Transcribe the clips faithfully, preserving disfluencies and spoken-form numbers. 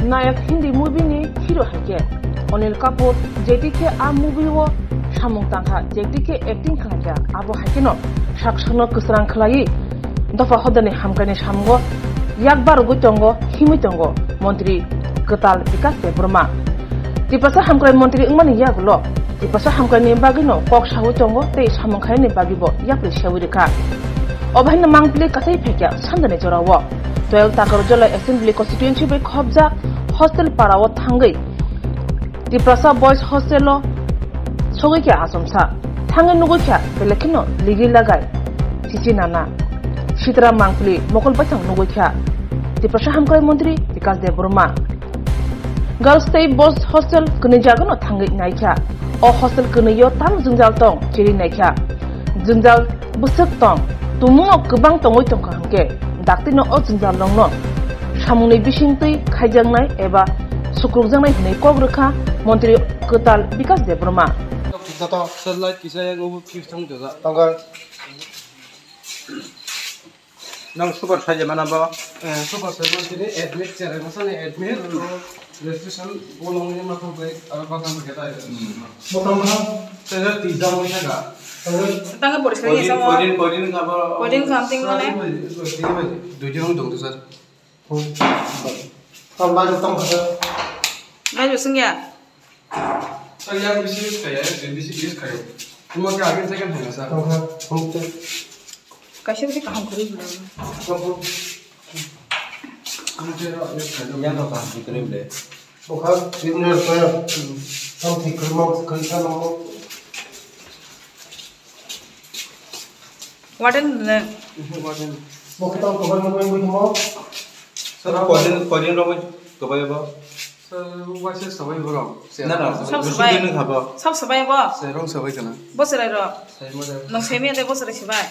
Nayak Hindi movie ni hero hai khe Anil Kapoor, J T K a movie o samung tangkha, J T K acting khlai kha, abo hai kheno sak sakno kwsrang khlaiwi dopha hodani hamkraini samungo yak barogwi tongo, himwi tongo Montri Kwtal Bikas Debbarma. Tiprasa hamkrai montri wngmani yagulo Tiprasa hamkraini bagwino kok sawi tongo tei samung khainani bagwibo yapri sewi rwkha. Obo haino mangpili katai phaikha sandani jorao. Twelve Takarjala Assembly Constituency bai khopjak hostel parao thangwi Tiprasa Boys Hostel o sogwi kha achomsa. Thangwi nugwi kha belai kheno ligi lagai chichi nana. Sitara mangpili mokol baithang nugwi kha Tiprasa hamkrai montri Bikas Debbarma. Girls tei boys hostel kwnwi jagano thangwi naikha. O hostel kwnwio tamo jwngjal tong chiri naikha. Jwngjal bwswk tong, tumungno kwbang tongwi tongkha hwnkhe, daktino o jwngjal rokno samungni bisingtwi khaijaknai eba sukrukjaknai hwnwi kok rwkha Montri Kwtal Bikas Debbarma. Joto. Sir, light kisa yang ubu fuse thang joda. Tongkha. Nang super sai je mana bo? Eh, super sai bo sini admit, cherai masa ni admit, registration, bolong ni masa bai, aro bakang bai kata. Motom ha? Saya tidak mau saya. Tangga boris kali sama. Kodin, kodin, kodin apa? Kodin something mana? Dui jong dong tu, sir. Tambah dong, sir. Ngai sungya. Sir, yang bisi use kaya, yang bisi use kaya. Cuma ke agin second hai, sir. Tongkha, tongkha. Kaisa bisi kaham kari bela. Tongkha. Yang kaham kari bela. Tongkha, ini apa ya? Tam thik kari mau kari sana mau. Warden ne? Warden. Mo kita cover mo mo mo. Sir, warden, warden room cover ba? Sir, waisa sabai borok. Na, na, sab sabai. Sab sabai bo. Sir, rong sabai kana. Bo sarai ro. Sai mo da. Nang sai mi ade bo sarai sabai.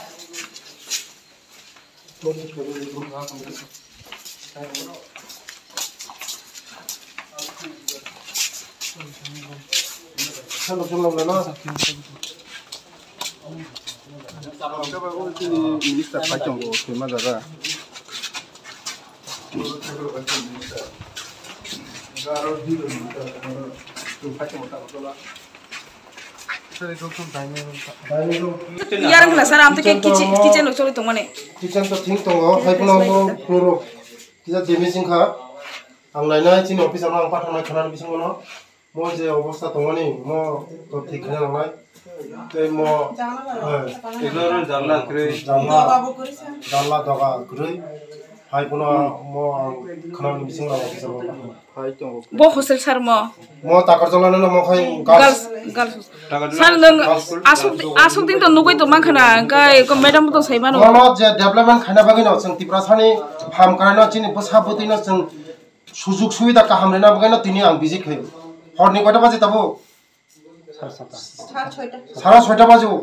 Minister phai tongo, twima jaga. Yarang khna sir, ang to kitchen, kitchen rok choli tongmani. Kitchen to thik tongo, hai phano mo floor o kisa damage wngkha. Ang nainai chini office ano ang pathangnai khwnani bisingo no. Mo je obostha tongmani, mo to thik khaina nangnai. Tei mo, eh, janla kwrwi. Janla, janla doga kwrwi. Hai phano mo ang khwnani bisingo office ano pathangnai. Bo hostel sir mo. Mo Takarjala no mo khai girls, girls. Sir, nwng aswk, aswk din to nugwi tong mankha na, hwnkhe eko madam to sai mano. Mo no je development khaina bagwi no chwng Tiprasani ham kwraino chini bwsa bwtwi no chwng sujuk subida kaham rwna bagwi no tini ang visit khaio. Horni koita baje tabo? Sara soita baje o.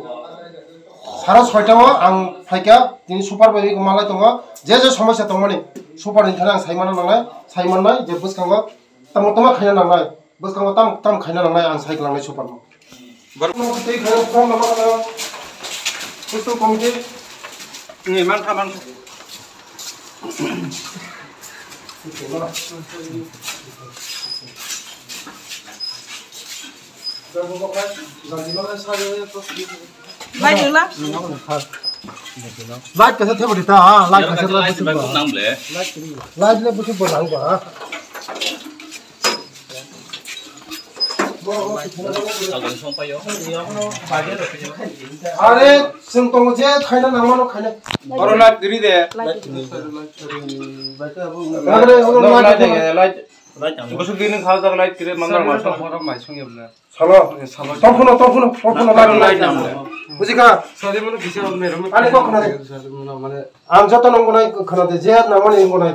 Sara soita o ang phaikha, tini super bai malai tongo. Je je somosya tongmani super ni thani ang sai manna nangnai, sai mannai je bwskango tamo tamo khaina nangnai. Bwskango tam, tam khaina nangnai ang sai kwlangnai super no. Borok no tei khaina phone number no. Social committee. Ni man kha man. Light wngla? Light kaisa thebo di ta, ha, light kaisa light buchuk ba. Nang ble. Light le buchuk ba nang ba. Are, chwng tongo je khaina nangmano khaina. Oro light giri de. Light. Are, oro light. Light. Busuk dini khajak light kire manna. Salo. Salo. Tongphuno, tongphuno, tongphuno light. Light nang. Bujikha? Sari mano kisa mero. Ani kok khna de. Mane ang joto nang gonai khna de, je nang mani gonai.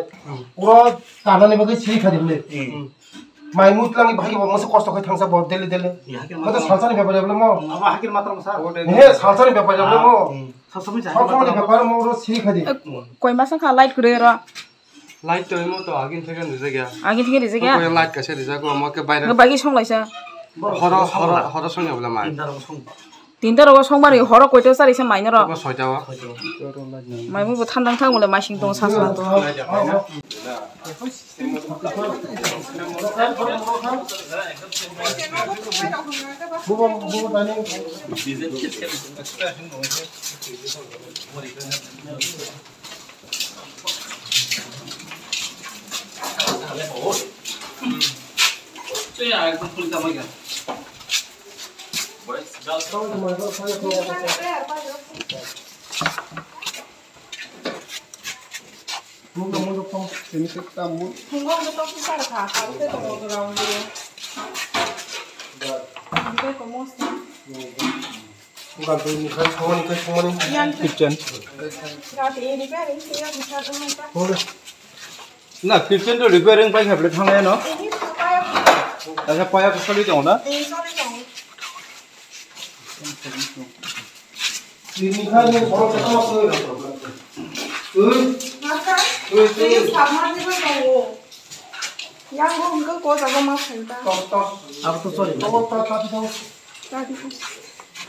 Puro tanani bagwi siri khadi mle. Mai mui tlangi bhagi bo masa kosto khai thangsa bo daily daily. Mata salsani bepar jable mo. Abo hakir matra mo sa. He, salsani bepar jable mo. Salsani bepar mo ro siri khadi. Koi masa kha light kure ro. Light to imo to agin theke rijak ya. Agin theke rijak ya? Ko light kaisa rijak ko, mo ke baire. Bagi song laisa. Horo, horo, horo song ya bole mai. Tinta rogo songbar horo koito chari se mai noro. Obo soita o. Mai mui bo thandang thang bole mai sing tong sasma to. Kitchen. Na, kitchen to repairing pai khaple thang ya no. Asa paya ko soli tong na. Ini kan yang orang ketawa tuh. Ui. Ui, ui. Yang gua enggak kok jaga mas kita. Tos, tos. Apa tuh, sorry? Tadi.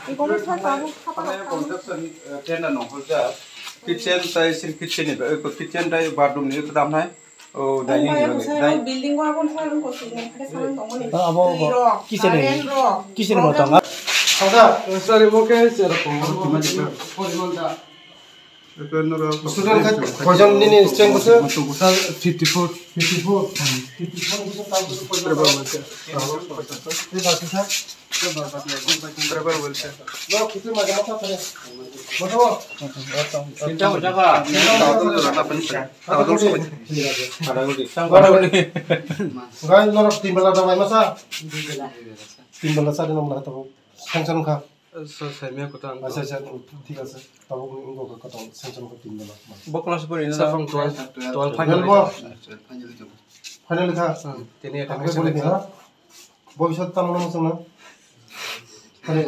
Iko mo sa tabu khapa rok tabu. Construction, eh, tenda nongkhorjak. Kitchen tai sin kitchen ni, eh, kitchen tai bathroom ni kadam hai. O dining ni bagwi. Building wa bon sa rung ko sini. Ada saman tong ni. Abo, abo. Kitchen ni. Kitchen mo tong. Sangsa, sorry, mo ke sero ko. Student ka koijon nini strength bwswk? Sir, fifty four. Fifty four. Fifty four bwswk tam bwswk koijon? Travel bolse. Travel bolse. Travel bolse. No, kitu maja masa thare. Boso. Tinta ho jaga. Guys, norok tin bela damai masa. Tin bela sa din nomor kata. Sanction kha. Sir, sir, miya kota ang. Acha, acha, thik ase. Tabuk wngkha kota sanction kha tin bela. Bo class pori na? Sir, from twelve, twelve final. Final kha? Hmm, tini eta. Ang boli na. Bhobishyot tamo na muchung na? Are.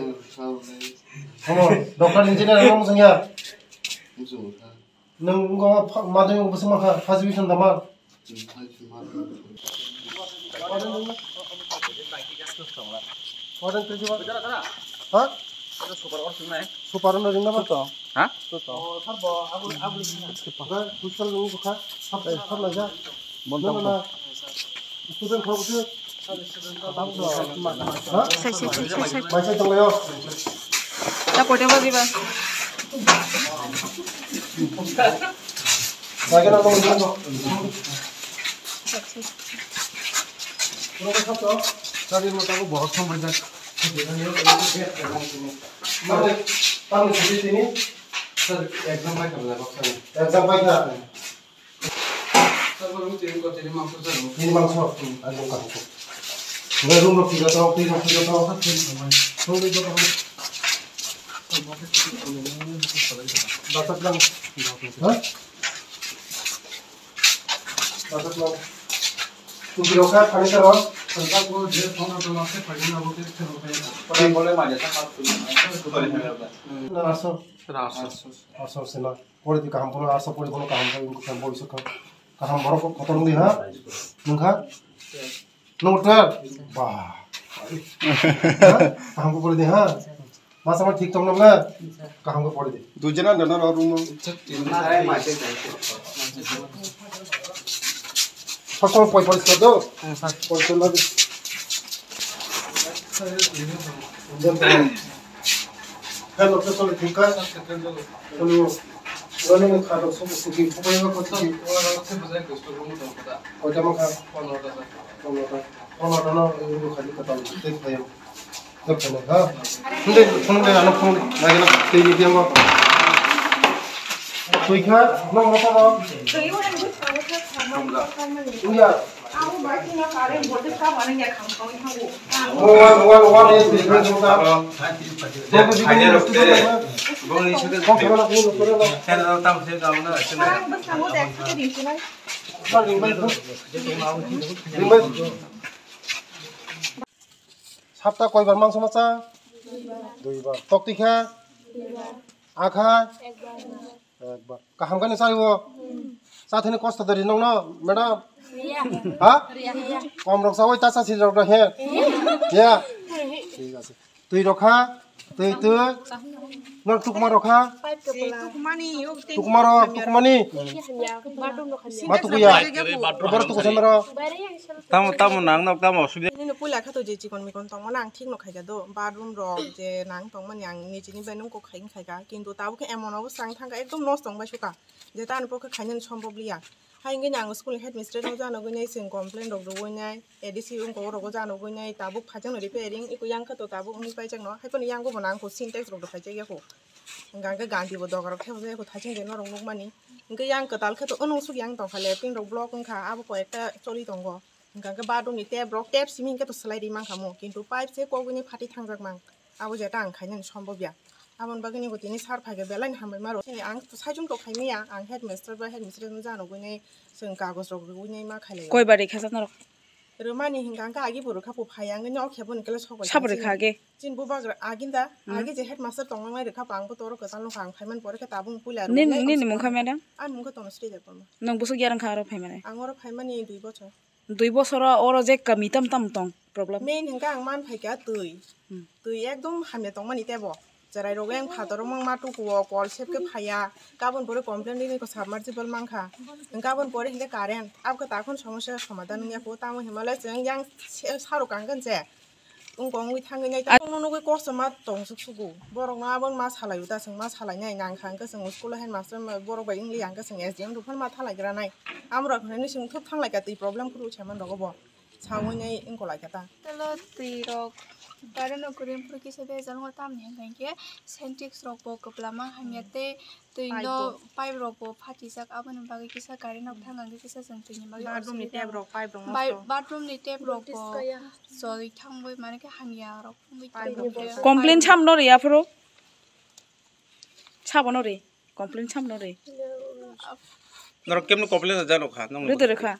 Amo, doctor engineer na muchung ya? Muchung kha. Nwng wngkha madhyamik bwswk mankha, first division tama? Modern principal? Ha? Super no ringna ba? Ha? Principal nwng wngkha, sab, sab laija. Student kho bwswk? Sai, sai, sai, sai, sai. Mai sai tonglaio. Da koita baji ba? Jaga na tong tong. Puro ka sabto. Sari mo tago bahut samai jak. Tamo, tamo sini sini. Sir, exam bai khala bak sani. Exam bai khala. Sabo rung tini ko tini mangso sabo. Tini mangso. Hmm. Ani mangso. Ngai room rok tini jatao, tini rok tini jatao. Sabo tini jatao. Dapat lang. Ha? Dapat lang. Tupi rok kha, khani ka rok. Sabo je phone rok ma se phai na bo ke phone rok. Ore bole ma jata kha tu. Na aso. Aso. Aso sena. Pore di kaham, pore arso pore, pore kaham, pore kaham, pore kaham, pore kaham, borok kotor wngdi ha? Nungkha? Number twelve? Bah. Ha? Kaham khe pore di ha? Masa ma thik tong nang na? Kaham khe pore di. Dui jona dana ro room. First of all, poi poriskar do. Poriskar do. Hello, ke solo thika. Solo, solo ni khado solo suki, suki ko suki. Koita mangkha? Pondro ta. Pondro ta no, ini khadi kata. Thik hai. Thik hai ha. Phone de, phone de, ano phone. Lagi na, tei ni diam ko. Tui kha, no mo ta no. Tui mo ni. Iya. One, one, one is different from that. Sapta koibar mangso macha? Duibar. Tokti kha? Akha? Ekbar. Kaham khe nw chai o? Chathani kosto de ri nokno, madam? Riya. Ha? Riya. Kom rok chawi ta chasi rok no he? Riya. Thik ase. Twi rok kha? Twi twi. Nok tukma rokha. Tukma rok tukmani. Ma tukuya. Boro tukusa noro. Tamo tamo nang nok tamo osubida. Nini puila khato je chikon mikon tongmani ang thik no khaikha do. Bathroom rok je nang tongmani ang nijini bai nung kok khai khai kha. Kintu tabuk khe emon obo sang thangkha ekdom nosto wngbai suka. Je tani pokhe khainani sombhob liya. Hai wngkhe ang school ni headmistress no janogwi nai chwng complain rok rwgwi nai. A D C wngkha o rogo janogwi nai tabuk phaijak no repairing iko yang kha to tabuk wngwi paijak no hai phano yang bo bo nang kho sintex rok do phaijak ya kho. Hingkha hingkhe gandhi bo doga rok thepajak ya kho thaichung je norok nukmani. Hingkhe yang kwtal khe to onung suk yang tongkha latrine rok block wngkha abo koi ekta choli tongo. Hingkha hingkhe bathroom ni tap rok tap simi hingkhe to swlai ri mankha mo kintu pipe se kogwi ni phatwi thangjak mang. Abo jeta ang khainani sombhob ya. Aboni bagwi ni bo tini sir phaikhe belai ni hambai maro. Chini ang to saichung to khaimaya ang headmaster ba headmistress no janogwi nai chwng kagoj rok rwgwi nai ma khailai. Koi bari khajak norok? Rwmani hingka hingke agi bo rwkha po phai ang nini o khe boni kele sok bai Sabo tong rwkha sini. Age? Chini bubagra aginda Hmm. Agi je headmaster tongmani rwkha po ang bo toro kwtal nokha ang phaimani pore khe tabung puila rwmani Nini, nini mung kha madam? Ani mung khe Tanusri Debbarma. Nang bwswk yarang kha aro phaimani? Ang oro phaimani dui bochor. Dui bochoro oro je kami tam tam tong problem? Main hingke ang man phaikha twi. Hmm. Twi ekdom hamya tongmani tebo. Cherai rok yang phator wng ma tuku o kol sep khe phaiya. Kabun pore complain rini ko submersible mankha. Kabun pore hingke current. Abkhe takhon somosya somadan wngya kho. Tamo himale chwng yang se-, sarok kangkhe je. Wngkong wngwi thangwi nai. Tamo nugwi kosom ma tong suk suku. Borok no abon ma salai uta chwng ma salai nai nang kha hingke chwng school o headmaster borok bai wngli yang khe chwng S D M rok phano ma thalai gra nai. Amrok hinui chwng thuk thanglai ka twi problem kuru se man rogo bo. Sawi nai wngkolaikha ta. Tolo twi rok gari no kwrwi phuru kisa bejal wngkha tamni hwnkhe Sintex rok bo kwplama hamya tei twi no pipe rok bo phatijak aboni bagwi kisa gari no thang ang kisa chwng twi ni bagwi bathroom ni tap rok pipe rok nosto. Bathroom ni tap rok bo choli thangwi mani khe hamya rok wngwi tongo. Complain sam no ri aphuru sabo no ri. Complain sam no ri. Norok kemno complain rwjak nokha, nong rwdw rwkha.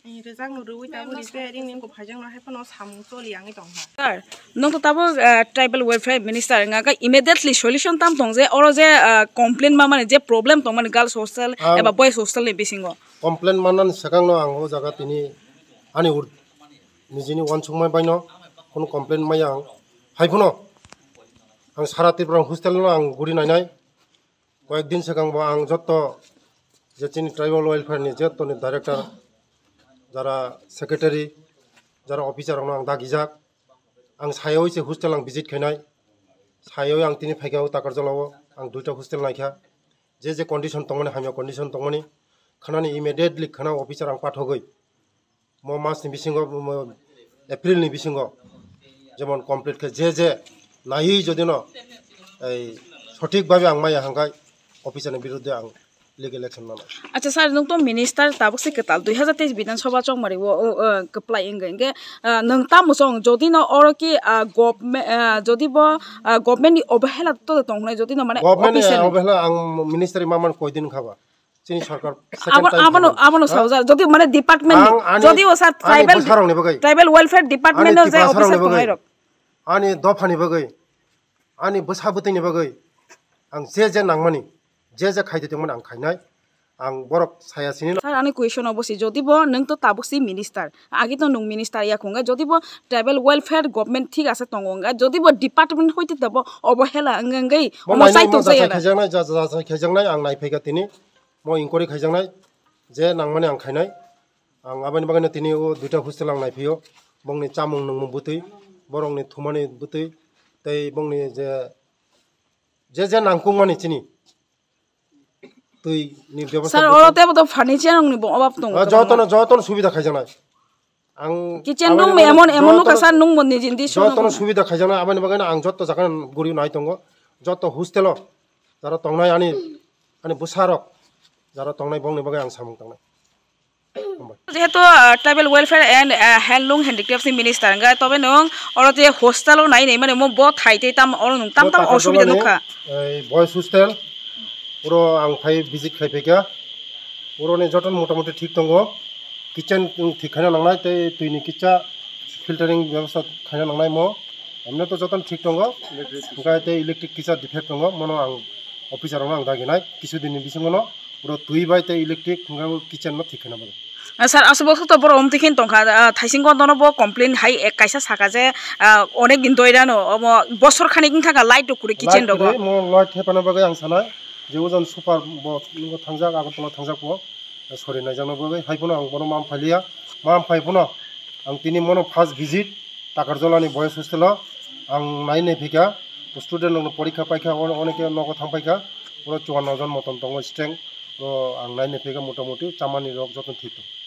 Rwjak no rwwi tabuk repairing ni wngkha phaijak no hai phano samung choli yangwi tongkha. Sir, nong to tabuk, ah, tribal welfare minister wngkha khe immediately solution tam tong je oro je, ah, complain ma mani je problem tong mani girls hostel eba boys hostel ni bisingo. Complain manani swkang no ang o jaga tini ani ur-, nijini uansukmai bai no kono complain maya ang hai phano ang sara Tripura hostel no ang guri nainai. Koyek din swkang bo ang jotto je chini tribal welfare ni jotto ni director, jara secretary, jara officer rok no ang dagijak. Ang sayawi se hostel ang visit khainai. Sayawi ang tini phaikha o Takarjala o ang duita hostel naikha. Je je condition tongmani hamya condition tongmani khanani immediately khana officer ang pathogwi. Mo mas ni bisingo, mo April ni bisingo jemon complete khe je je naiwi jodi no ei sothik bhabe ang maya hangkai officer ni biruddhe ang legal action nanai. Acha sir, nwng to minister tabuk se kwtal dui hazar teis Bidhan Sabha chongmari o, o, o, kwplai wngkha hingkhe, ah, nwng tamo chong jodi no oro ki, ah, government, ah, jodi bo, ah, government ni obhela to tong hnai jodi no mane government ni official ni obhela ang minister ni maman koi din kha ba. Chini sarkar second Abo-, time abono, phaiman. Abono Ha? Saojar, jodi mane department ni, Ang ani, jodi o sir ani tribal, bwsarokni bagwi. Tribal welfare department Ani no je Tiprasarokni officer bagwi. Tongnai rok. Ani dophani bagwi. Ani bwsa bwtwini bagwi. Ang je je nangmani, je je khaidi tongmani ang khainai. Ang borok saya sini no. Sir, ani question obo si, jodi bo nwng to tabuk si minister, agi to nwng minister ya khunga, jodi bo tribal welfare government thik ase tongo wngkha, jodi bo department hoite tabo obo hela wngwi Bo omo nainai sai mo tong jai jachai ala. Khaijaknai, ja-, ja-, jachai khaijaknai ang naiphaikha tini. Mo inquiry khaijaknai, je nangmani ang khainai. Ang aboni bagwino tini o duita hostel ang naiphio. Bongni chamung nungmung bwtwi, borokni thumani bwtwi, tei bongni je, je, je nangkukmani chini twi ni bebosta Sir, bwtwi. Oro tebo to furniture rokni bo obab tongo Ah, kwbangma. Jotono, jotono subida khaijaknai. Ang Kitchen aboni room bagwi emon, emon nukha jotono, sir, nwng bo nijin di jotono swngo. Subida khaijaknai, aboni bagwino ang jotto jaga guri nai tongo. Jotto hostel o jara tongnai ani, ani bwsarok jara tongnai bongni bagwi ang samung tangnai. Hambai. Jehetu, ah, tribal welfare and, ah, handloom handicrafts ni minister wngkha, tobe nwng oro je hostel o nai nai mani mo bo thai tei tam oro nwng tam Bo tam Takarjala osubida ni, nukha. Ei, boys hostel, oro ang phai visit khai phaikha. Oro ni joto motamoti thik tongo. Kitchen thik khaina nangnai tei twi ni kisa filtering bebosta khaina nangnai mo. Emne to jotono thik tongo. Hwnkhe tei electric kisa defect tongo, mono ang officer rokno ang daginai. Kisu din ni bisingo no oro twi bai tei electric hwnkhe o kitchen no thik khaina bagwi. Ah, sir, aswk bwswk to borok omtwi khe tongkha, ah, thaising kotorno bo complain hai ek kaisa saka je, ah, onek din doirano omo bosor khani wngkha light rok kwrwi kitchen rogo. Light kwrwi, mo light hepana bagwi ang sanai je ojan super bo nungo thangjak, Agartala thangjak bo, sori naijakna bagwi. Hai phano ang bono ma phailiya, ma phai phano ang tini mono first visit Takarjolani boys hostel o ang nai nai phika, student rokno porikha paikha, on-, oneke nogo thang paikha, oro chuanno jon motom tongo strength, oro ang nai nai phika, motamoti chamani rok joto thik tongo.